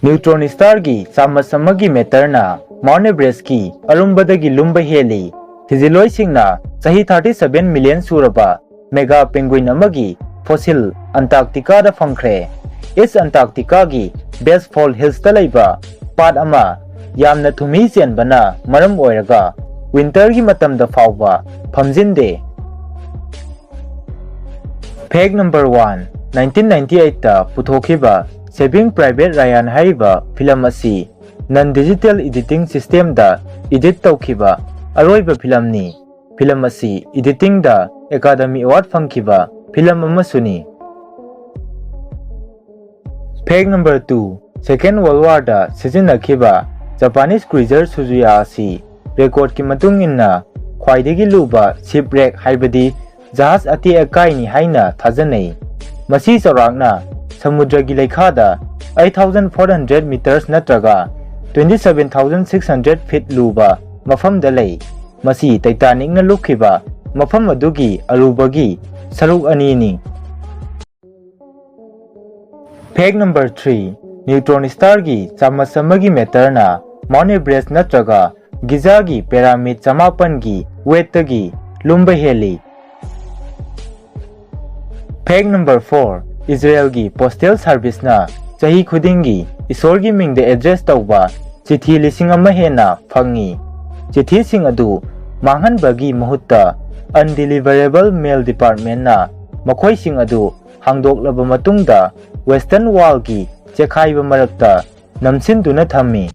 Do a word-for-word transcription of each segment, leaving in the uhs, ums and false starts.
Neutron starꯒꯤ ꯆꯥꯃꯁ ꯑꯃꯒꯤ matterꯅ Mount Everestꯀꯤ ꯑꯔꯨꯝꯕꯗꯒꯤ ꯂꯨꯝꯕ ꯍꯦꯜꯂꯤ꯫ ꯊꯤꯖꯤꯜꯂꯣꯏꯁꯤꯡꯅ ꯆꯍꯤ thirty seven million ꯁꯨꯔꯕ mega penguin ꯑꯃꯒꯤ fossil Antarcticaꯗ ꯐꯪꯈ꯭ꯔꯦ꯫ East Antarcticaꯒꯤ Basalt Hillsꯇ ꯂꯩꯕ ꯄꯥꯠ ꯑꯃ ꯌꯥꯝꯅ ꯊꯨꯝꯍꯤ ꯆꯦꯟꯕꯅ ꯃꯔꯝ ꯑꯣꯏꯔꯒ winterꯒꯤ ꯃꯇꯝꯗ ꯐꯥꯎꯕ ꯐꯝꯖꯤꯟꯗꯦ꯫ Fact number one, nineteen ninety eightꯇ ꯄꯨꯊꯣꯛꯈꯤꯕ Saving Private Ryan ꯍꯥꯏꯔꯤꯕ film ꯑꯁꯤ non digital editing systemꯗ edit ꯇꯧꯈꯤꯕ ꯑꯔꯣꯏꯕ filmꯅꯤ꯫ Film ꯑꯁꯤ editingꯗ Academy Award ꯐꯪꯈꯤꯕ film ꯑꯃꯁꯨꯅꯤ꯫ Fact number two, Second World Warꯗ ꯁꯤꯖꯤꯟꯅꯈꯤꯕ Japanese cruiser Suzuya ꯑꯁꯤ recordꯀꯤ ꯃꯇꯨꯡ ꯏꯟꯅ ꯈ꯭ꯋꯥꯏꯗꯒꯤ ꯂꯨꯕ shipwreck ꯍꯥꯏꯕꯗꯤ ꯖꯍꯥꯖ ꯑꯇꯦꯛ ꯑꯀꯥꯏꯅꯤ ꯍꯥꯏꯅ ꯊꯥꯖꯅꯩ꯫ ꯃꯁꯤ ꯆꯥꯎꯔꯥꯛꯅ ꯁꯃꯨꯗ꯭ꯔꯒꯤ ꯂꯩꯈꯥꯗ eight thousand four hundred meters ꯅꯠꯇ꯭ꯔꯒ twenty seven thousand six hundred feet ꯂꯨꯕ ꯃꯐꯝꯗ ꯂꯩ꯫ ꯃꯁꯤ Titanicꯅ ꯂꯨꯞꯈꯤꯕ ꯃꯐꯝ ꯑꯗꯨꯒꯤ ꯑꯔꯨꯕꯒꯤ ꯁꯔꯨꯛ ꯑꯅꯤꯅꯤ꯫ Fact number three, Neutron starꯒꯤ ꯆꯥꯃꯁ ꯑꯃꯒꯤ matterꯅ Mount Everest ꯅꯠꯇ꯭ꯔꯒ Gizaꯒꯤ pyramid ꯆꯃꯥꯄꯟꯒꯤ weightꯇꯒꯤ ꯂꯨꯝꯕ ꯍꯦꯜꯂꯤ꯫ Fact number four, ꯏꯖꯔꯦꯜꯒꯤ Postal Serviceꯅ ꯆꯍꯤ ꯈꯨꯗꯤꯡꯒꯤ ꯏꯁꯣꯔꯒꯤ ꯃꯤꯡꯗ address ꯇꯧꯕ ꯆꯤꯊꯤ ꯂꯤꯁꯤꯡ ꯑꯃ ꯍꯦꯟꯅ ꯐꯪꯉꯤ꯫ ꯆꯤꯊꯤꯁꯤꯡ ꯑꯗꯨ ꯃꯥꯡꯍꯟꯕꯒꯤ ꯃꯍꯨꯠꯇ undeliverable mail departmentꯅ ꯃꯈꯣꯏꯁꯤꯡ ꯑꯗꯨ ꯍꯥꯡꯗꯣꯛꯂꯕ ꯃꯇꯨꯡꯗ Western Wallꯒꯤ ꯆꯦꯈꯥꯏꯕ ꯃꯔꯛꯇ ꯅꯝꯁꯤꯟꯗꯨꯅ ꯊꯝꯃꯤ꯫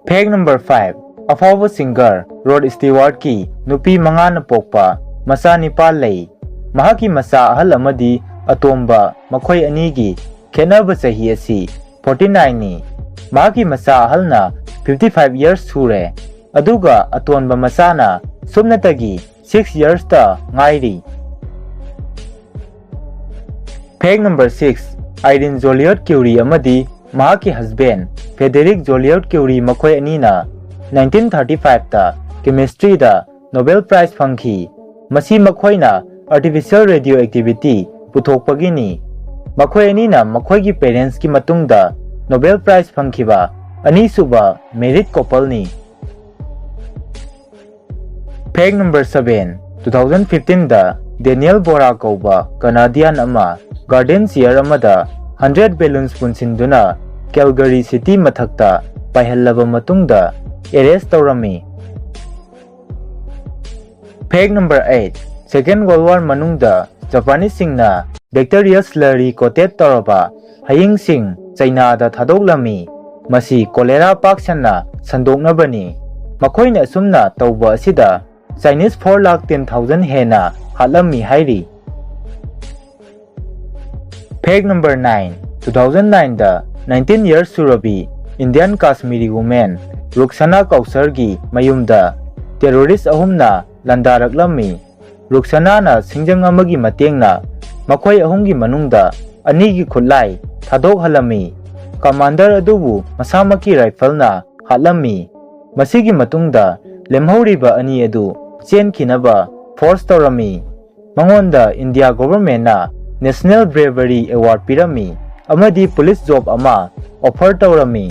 Fact number five, ꯑꯐꯥꯎꯕ singer Rod Stewartꯀꯤ ꯅꯨꯄꯤ ꯃꯉꯥꯅ ꯄꯣꯛꯄ ꯃꯆꯥ ꯅꯤꯄꯥꯜ ꯂꯩ꯫ ꯃꯍꯥꯛꯀꯤ ꯃꯆꯥ ꯑꯍꯜ ꯑꯃꯗꯤ ꯑꯇꯣꯝꯕ ꯃꯈꯣꯏ ꯑꯅꯤꯒꯤ ꯈꯦꯠꯅꯕ ꯆꯍꯤ ꯑꯁꯤ forty nineꯅꯤ꯫ ꯃꯍꯥꯛꯀꯤ ꯃꯆꯥ ꯑꯍꯜꯅ fifty five years ꯁꯨꯔꯦ, ꯑꯗꯨꯒ ꯑꯇꯣꯟꯕ ꯃꯆꯥꯅ ꯁꯨꯞꯅꯇꯒꯤ six yearsꯇ ꯉꯥꯏꯔꯤ꯫ Fact number six, Irene Joliot Curie ꯑꯃꯗꯤ ꯃꯍꯥꯛꯀꯤ husband Frederic Joliot Curie ꯃꯈꯣꯏ ꯑꯅꯤꯅ nineteen thirty fiveꯇ chemistryꯗ Nobel Prize ꯐꯪꯈꯤ꯫ ꯃꯁꯤ ꯃꯈꯣꯏꯅ artificial radioactivity ꯄꯨꯊꯣꯛꯄꯒꯤꯅꯤ꯫ ꯃꯈꯣꯏ ꯑꯅꯤꯅ ꯃꯈꯣꯏꯒꯤ parentsꯀꯤ ꯃꯇꯨꯡꯗ Nobel Prize ꯐꯪꯈꯤꯕ ꯑꯅꯤꯁꯨꯕ married coupleꯅꯤ꯫ Fact number seven, two thousand fifteenꯗ Daniel Bora ꯀꯧꯕ Canadian ꯑꯃ garden chair ꯑꯃꯗ hundred balloons ꯄꯨꯟꯁꯤꯟꯗꯨꯅ Calgary city ꯃꯊꯛꯇ ꯄꯥꯏꯍꯜꯂꯕ ꯃꯇꯨꯡꯗ arrest ꯇꯧꯔꯝꯃꯤ꯫ Fact number eight, Second World War ꯃꯅꯨꯡꯗ Japaneseꯁꯤꯡꯅ bacterial slurry coated ꯇꯧꯔꯕ ꯍꯌꯤꯡꯁꯤꯡ ꯆꯩꯅꯥꯗ ꯊꯥꯗꯣꯛꯂꯝꯃꯤ꯫ ꯃꯁꯤ cholera ꯄꯥꯛ ꯁꯟꯅ ꯁꯟꯗꯣꯛꯅꯕꯅꯤ꯫ ꯃꯈꯣꯏꯅ ꯑꯁꯨꯝꯅ ꯇꯧꯕ ꯑꯁꯤꯗ Chinese four lakh ten thousand ꯍꯦꯟꯅ ꯍꯥꯠꯂꯝꯃꯤ ꯍꯥꯏꯔꯤ꯫ Fact number nine, two thousand nineꯗ nineteen years ꯁꯨꯔꯕꯤ Indian Kashmiri woman ꯔꯨꯛꯁꯅꯥ ꯀꯧꯁꯔꯒꯤ ꯃꯌꯨꯝꯗ terrorist ꯑꯍꯨꯝꯅ ꯂꯥꯟꯗꯥꯔꯛꯂꯝꯃꯤ꯫ ꯔꯨꯛꯁꯅꯥꯅ ꯁꯤꯡꯖꯪ ꯑꯃꯒꯤ ꯃꯇꯦꯡꯅ ꯃꯈꯣꯏ ꯑꯍꯨꯝꯒꯤ ꯃꯅꯨꯡꯗ ꯑꯅꯤꯒꯤ ꯈꯨꯠꯂꯥꯏ ꯊꯥꯗꯣꯛꯍꯜꯂꯝꯃꯤ꯫ Commander ꯑꯗꯨꯕꯨ ꯃꯁꯥꯃꯛꯀꯤ rifleꯅ ꯍꯥꯠꯂꯝꯃꯤ꯫ ꯃꯁꯤꯒꯤ ꯃꯇꯨꯡꯗ ꯂꯦꯝꯍꯧꯔꯤꯕ ꯑꯅꯤ ꯑꯗꯨ ꯆꯦꯟꯈꯤꯅꯕ force ꯇꯧꯔꯝꯃꯤ꯫ ꯃꯉꯣꯟꯗ India governmentꯅ National Bravery Award ꯄꯤꯔꯝꯃꯤ ꯑꯃꯗꯤ police job ꯑꯃ offer ꯇꯧꯔꯝꯃꯤ꯫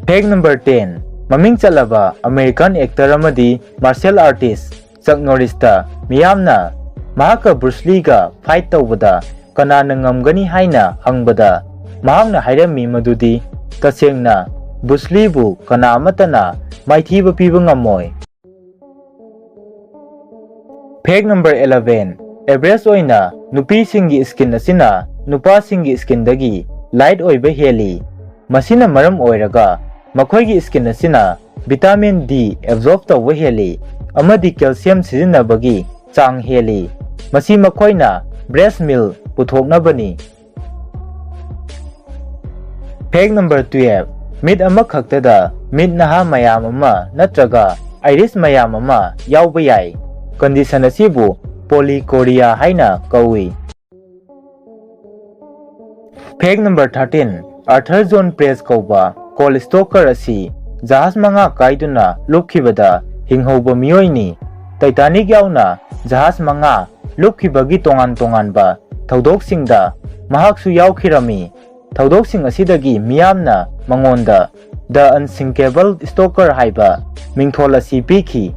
Fact number ten, ꯃꯃꯤꯡ ꯆꯠꯂꯕ American actor ꯑꯃꯗꯤ martial artist Chuck Norrisꯇ ꯃꯤꯌꯥꯝꯅ ꯃꯍꯥꯛꯀ Bruce Leeꯒ fight ꯇꯧꯕꯗ ꯀꯅꯥꯅ ꯉꯝꯒꯅꯤ ꯍꯥꯏꯅ ꯍꯪꯕꯗ ꯃꯍꯥꯛꯅ ꯍꯥꯏꯔꯝꯃꯤ ꯃꯗꯨꯗꯤ ꯇꯁꯦꯡꯅ Bruce Leeꯕꯨ ꯀꯅꯥ ꯑꯃꯠꯇꯅ ꯃꯥꯏꯊꯤꯕ ꯄꯤꯕ ꯉꯝꯃꯣꯏ꯫ Fact number eleven, average ꯑꯣꯏꯅ ꯅꯨꯄꯤꯁꯤꯡꯒꯤ skin ꯑꯁꯤꯅ ꯅꯨꯄꯥꯁꯤꯡꯒꯤ skinꯗꯒꯤ light ꯑꯣꯏꯕ ꯍꯦꯜꯂꯤ꯫ ꯃꯁꯤꯅ ꯃꯔꯝ ꯑꯣꯏꯔꯒ ꯃꯈꯣꯏꯒꯤ skin ꯑꯁꯤꯅ vitamin D absorb ꯇꯧꯕ ꯍꯦꯜꯂꯤ ꯑꯃꯗꯤ calcium ꯁꯤꯖꯤꯟꯅꯕꯒꯤ ꯆꯥꯡ ꯍꯦꯜꯂꯤ꯫ ꯃꯁꯤ ꯃꯈꯣꯏꯅ breast milk ꯄꯨꯊꯣꯛꯅꯕꯅꯤ꯫ Fact number twelve, ꯃꯤꯠ ꯑꯃꯈꯛꯇꯗ ꯃꯤꯠ ꯅꯍꯥ ꯃꯌꯥꯝ ꯑꯃ ꯅꯠꯇ꯭ꯔꯒ iris ꯃꯌꯥꯝ ꯑꯃ ꯌꯥꯎꯕ ꯌꯥꯏ꯫ Condition ꯑꯁꯤꯕꯨ polychorea ꯍꯥꯏꯅ ꯀꯧꯏ꯫ Fact number thirteen, Arthur John Price ꯀꯧꯕ coal stoker ꯑꯁꯤ ꯖꯍꯥꯖ ꯃꯉꯥ ꯀꯥꯏꯗꯨꯅ ꯂꯨꯞꯈꯤꯕꯗ ꯍꯤꯡꯍꯧꯕ ꯃꯤꯑꯣꯏꯅꯤ꯫ Titanic ꯌꯥꯎꯅ ꯖꯍꯥꯖ ꯃꯉꯥ ꯂꯨꯞꯈꯤꯕꯒꯤ ꯇꯣꯉꯥꯟ ꯇꯣꯉꯥꯟꯕ ꯊꯧꯗꯣꯛꯁꯤꯡꯗ ꯃꯍꯥꯛꯁꯨ ꯌꯥꯎꯈꯤꯔꯝꯃꯤ꯫ ꯊꯧꯗꯣꯛꯁꯤꯡ ꯑꯁꯤꯗꯒꯤ ꯃꯤꯌꯥꯝꯅ ꯃꯉꯣꯟꯗ The Unsinkable Stalker ꯍꯥꯏꯕ ꯃꯤꯡꯊꯣꯜ ꯑꯁꯤ ꯄꯤꯈꯤ꯫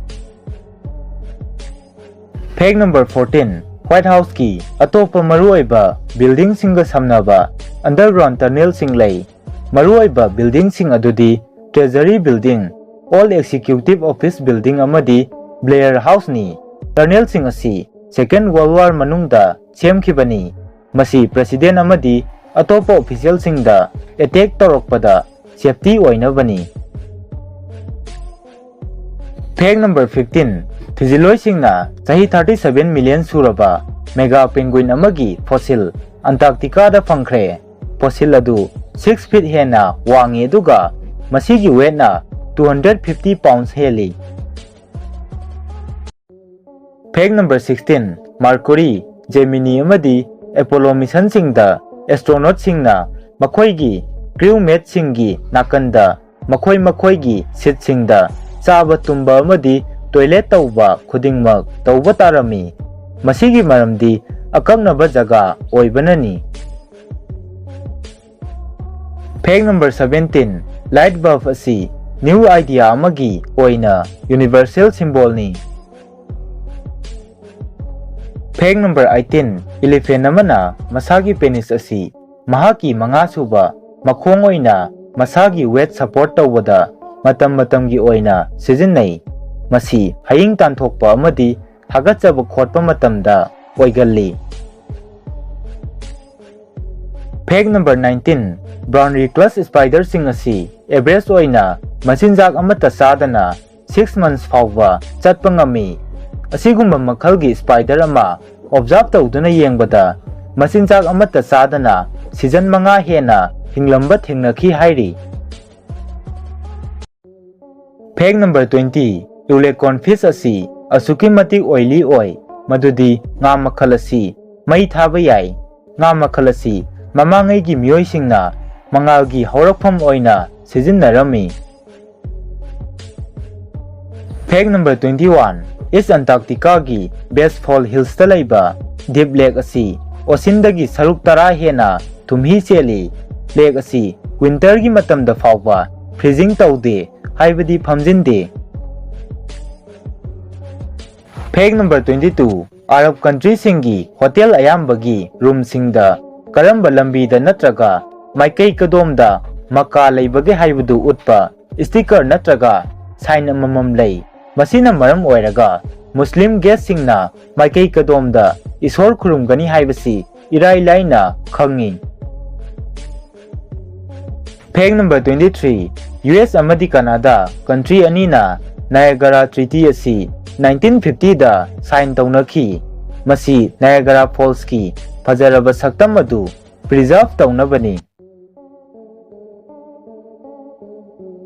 Fact number fourteen, White Houseꯀꯤ ꯑꯇꯣꯞꯄ ꯃꯔꯨꯑꯣꯏꯕ buildingꯁꯤꯡꯒ ꯁꯝꯅꯕ underground tunnelꯁꯤꯡ ꯂꯩ꯫ ꯃꯔꯨꯑꯣꯏꯕ buildingꯁꯤꯡ ꯑꯗꯨꯗꯤ Treasury Building, Old Executive Office Building ꯑꯃꯗꯤ Blair Houseꯅꯤ꯫ Tunnelꯁꯤꯡ ꯑꯁꯤ Second World War ꯃꯅꯨꯡꯗ ꯁꯦꯝꯈꯤꯕꯅꯤ꯫ ꯃꯁꯤ President ꯑꯃꯗꯤ ꯑꯇꯣꯞꯄ officialꯁꯤꯡꯗ attack ꯇꯧꯔꯛꯄꯗ safety ꯑꯣꯏꯅꯕꯅꯤ꯫ Fact number fifteen, ꯊꯤꯖꯤꯜꯂꯣꯏꯁꯤꯡꯅ ꯆꯍꯤ thirty seven million ꯁꯨꯔꯕ mega penguin ꯑꯃꯒꯤ fossil Antarcticaꯗ ꯐꯪꯈ꯭ꯔꯦ꯫ Fossil ꯑꯗꯨ six feet ꯍꯦꯟꯅ ꯋꯥꯡꯉꯤ, ꯑꯗꯨꯒ ꯃꯁꯤꯒꯤ weightꯅ two hundred fifty pounds ꯍꯦꯜꯂꯤ꯫ Fact number sixteen, Mercury, Gemini ꯑꯃꯗꯤ Apollo missionꯁꯤꯡꯗ astronautꯁꯤꯡꯅ ꯃꯈꯣꯏꯒꯤ crew mateꯁꯤꯡꯒꯤ ꯅꯥꯀꯟꯗ ꯃꯈꯣꯏ ꯃꯈꯣꯏꯒꯤ seatꯁꯤꯡꯗ ꯆꯥꯕ ꯇꯨꯝꯕ ꯑꯃꯗꯤ toilet ꯇꯧꯕ ꯈꯨꯗꯤꯡꯃꯛ ꯇꯧꯕ ꯇꯥꯔꯝꯃꯤ꯫ ꯃꯁꯤꯒꯤ ꯃꯔꯝꯗꯤ ꯑꯀꯛꯅꯕ ꯖꯒꯥ ꯑꯣꯏꯕꯅꯅꯤ꯫ Fact number seventeen, light bulb ꯑꯁꯤ new idea ꯑꯃꯒꯤ ꯑꯣꯏꯅ universal symbolꯅꯤ꯫ Fact number eighteen, elephant ꯑꯃꯅ ꯃꯁꯥꯒꯤ penis ꯑꯁꯤ ꯃꯍꯥꯛꯀꯤ ꯃꯉꯥꯁꯨꯕ ꯃꯈꯣꯡ ꯑꯣꯏꯅ ꯃꯁꯥꯒꯤ weight support ꯇꯧꯕꯗ ꯃꯇꯝ ꯃꯇꯝꯒꯤ ꯑꯣꯏꯅ ꯁꯤꯖꯤꯟꯅꯩ꯫ ꯃꯁꯤ ꯍꯌꯤꯡ ꯇꯥꯟꯊꯣꯛꯄ ꯑꯃꯗꯤ ꯍꯥꯒꯠꯆꯕ ꯈꯣꯠꯄ ꯃꯇꯝꯗ ꯑꯣꯏꯒꯜꯂꯤ꯫ Fact number nineteen, brown recluse spiderꯁꯤꯡ ꯑꯁꯤ average ꯑꯣꯏꯅ ꯃꯆꯤꯟꯖꯥꯛ ꯑꯃꯠꯇ ꯆꯥꯗꯅ six months ꯐꯥꯎꯕ ꯆꯠꯄ ꯉꯝꯃꯤ꯫ ꯑꯁꯤꯒꯨꯝꯕ ꯃꯈꯜꯒꯤ spider ꯑꯃ observe ꯇꯧꯗꯨꯅ ꯌꯦꯡꯕꯗ ꯃꯆꯤꯟꯖꯥꯛ ꯑꯃꯠꯇ ꯆꯥꯗꯅ season ꯃꯉꯥ ꯍꯦꯟꯅ ꯍꯤꯡꯂꯝꯕ ꯊꯦꯡꯅꯈꯤ ꯍꯥꯏꯔꯤ꯫ Fact number twenty, Eurocon fish ꯑꯁꯤ ꯑꯁꯨꯛꯀꯤ ꯃꯇꯤꯛ oily ꯑꯣꯏ ꯃꯗꯨꯗꯤ ꯉꯥ ꯃꯈꯜ ꯑꯁꯤ ꯃꯩ ꯊꯥꯕ ꯌꯥꯏ꯫ ꯉꯥ ꯃꯈꯜ ꯑꯁꯤ ꯃꯃꯥꯡꯉꯩꯒꯤ ꯃꯤꯑꯣꯏꯁꯤꯡꯅ ꯃꯉꯥꯜꯒꯤ ꯍꯧꯔꯛꯐꯝ ꯑꯣꯏꯅ ꯁꯤꯖꯤꯟꯅꯔꯝꯃꯤ꯫ Fact number twenty one, East Antarctica ꯒꯤ Basefall Hills ꯇ ꯂꯩꯕ Deep Lake ꯑꯁꯤ ocean ꯗꯒꯤ ꯁꯔꯨꯛ ꯇꯔꯥ ꯍꯦꯟꯅ ꯊꯨꯝꯍꯤ ꯆꯦꯜꯂꯤ꯫ Lake ꯑꯁꯤ winter ꯒꯤ ꯃꯇꯝꯗ ꯐꯥꯎꯕ freezing ꯇꯧꯗꯦ, ꯍꯥꯏꯕꯗꯤ ꯐꯝꯖꯤꯟꯗꯦ꯫ Fact number twenty two, Arab country ꯁꯤꯡꯒꯤ hotel ꯑꯌꯥꯝꯕꯒꯤ room ꯁꯤꯡꯗ ꯀꯔꯝꯕ ꯂꯝꯕꯤꯗ ꯅꯠꯇ꯭ꯔꯒ ꯃꯥꯏꯀꯩ ꯀꯗꯣꯝꯗ ꯃꯀꯥ ꯂꯩꯕꯒꯦ ꯍꯥꯏꯕꯗꯨ ꯎꯠꯄ sticker ꯅꯠꯇ꯭ꯔꯒ sign ꯑꯃꯃꯝ ꯂꯩ꯫ ꯃꯁꯤꯅ ꯃꯔꯝ ꯑꯣꯏꯔꯒ Muslim guest ꯁꯤꯡꯅ ꯃꯥꯏꯀꯩ ꯀꯗꯣꯝꯗ ꯏꯁꯣꯔ ꯈꯨꯔꯨꯝꯒꯅꯤ ꯍꯥꯏꯕꯁꯤ ꯏꯔꯥꯏ ꯂꯥꯏꯅ ꯈꯪꯉꯤ꯫ Fact number twenty three, U S ꯑꯃꯗꯤ Canada country ꯑꯅꯤꯅ Niagara Treaty ꯑꯁꯤ nineteen fifty ꯗ sign ꯇꯧꯅꯈꯤ꯫ ꯃꯁꯤ Niagara Falls ꯀꯤ ꯐꯖꯔꯕ ꯁꯛꯇꯝ ꯑꯗꯨ preserve ꯇꯧꯅꯕꯅꯤ꯫